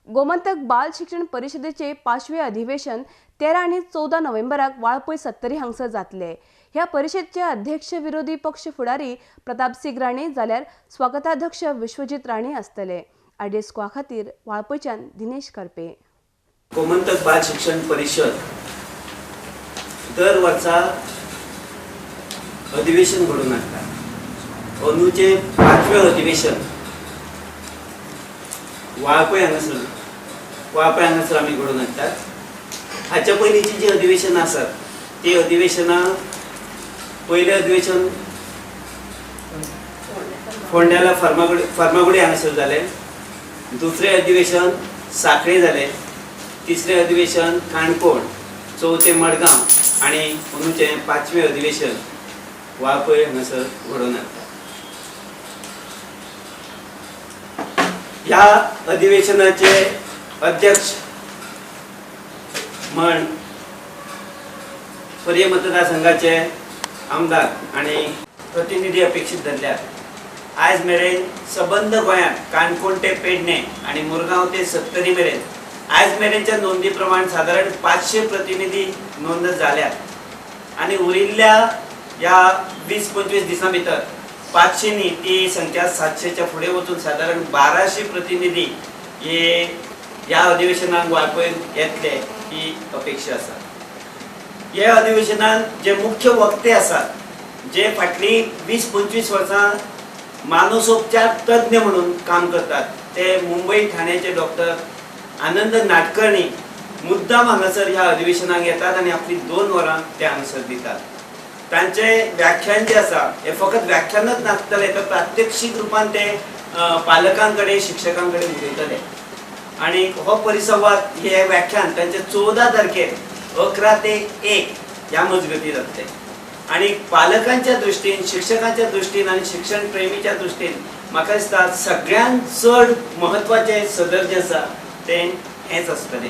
गोमंतक बाल शिक्षण परिशदेचे 5वें अधिवेशन 13 आनी 14 नोव्हेंबराक वाळपय सत्तरी हांगसर जातले। ह्या परिशदेचे अध्यक्ष विरोधी पक्ष फुडारी प्रताप सिंग राणे जाल्यार स्वागताध्यक्ष विश्वजीत राणे आसतले। आरडीएस गोवा खातीर वाळपयच्यान दिनेश करपे। गोमंतक बाल शिक्षण परिषद दर वर्सा अधिवेशन घडोवन हाडटा। अंदूचें 5वें अधिवेशन वाळपय हांगासर आमी घडोवन हाडटात। हाच्या पयलींची जी अधिवेशनां आसात ती अधिवेशनां, पयलें अधिवेशन फोंड्याला फार्मागुडी हांगासर जालें, दुसरें अधिवेशन साखळे जालें, तिसरें अधिवेशन काणकोण, चवथें मडगांव आनी अंदूचें 5वें अधिवेशन वाळपय हांगासर घडोवन हाडटा। ह्या अधिवेशनाचे अध्यक्ष म्हण पर्ये मतदारसंघाचे आमदार आनी प्रतिनिधी अपेक्षीत धरल्यात। आयज मेरेन सबंद गोंयांत काणकोण ते पेडणे आनी मुरगांव ते सत्तरी मेरेन आयज मेरेनच्या नोंदी प्रमाण सादारण 500 प्रतिनिधी नोंद जाल्यात आनी उरिल्ल्या ह्या 20-25 दिसां भितर 500 न्ही ती संख्या 700च्या फुडें वचून सादारण 1200 प्रतिनिधी हे ह्या अधिवेशनाक वाळपय येतले ही अपेक्षा आसा। ह्या अधिवेशनात जे मुख्य वक्ते आसात, जे फाटलीं 20-25 वर्सां मानसोपचार तज्ञ म्हणून काम करतात, ते मुंबई ठाण्याचे डॉक्टर आनंद नाडकर्णी मुद्दाम हांगासर ह्या अधिवेशनाक येतात आनी आपली 2 वरां ते हांगासर दितात। तांचे व्याख्यान जे आसा हे फकत व्याख्यानच नासतले तर प्रात्यक्षीक रुपान ते पालकां कडेन शिक्षकां कडेन उलयतले आनी हो परिसंवाद हे व्याख्यान तांचे 14 तारखेर 11 ते 1 ह्या मजगती जातले आनी पालकांच्या दृश्टीन, शिक्षकांच्या दृश्टीन आनी शिक्षण प्रेमीच्या दृश्टीन म्हाका दिसता सगळ्यांत चड म्हत्वाचें सदर जें आसा तें हेंच आसतलें।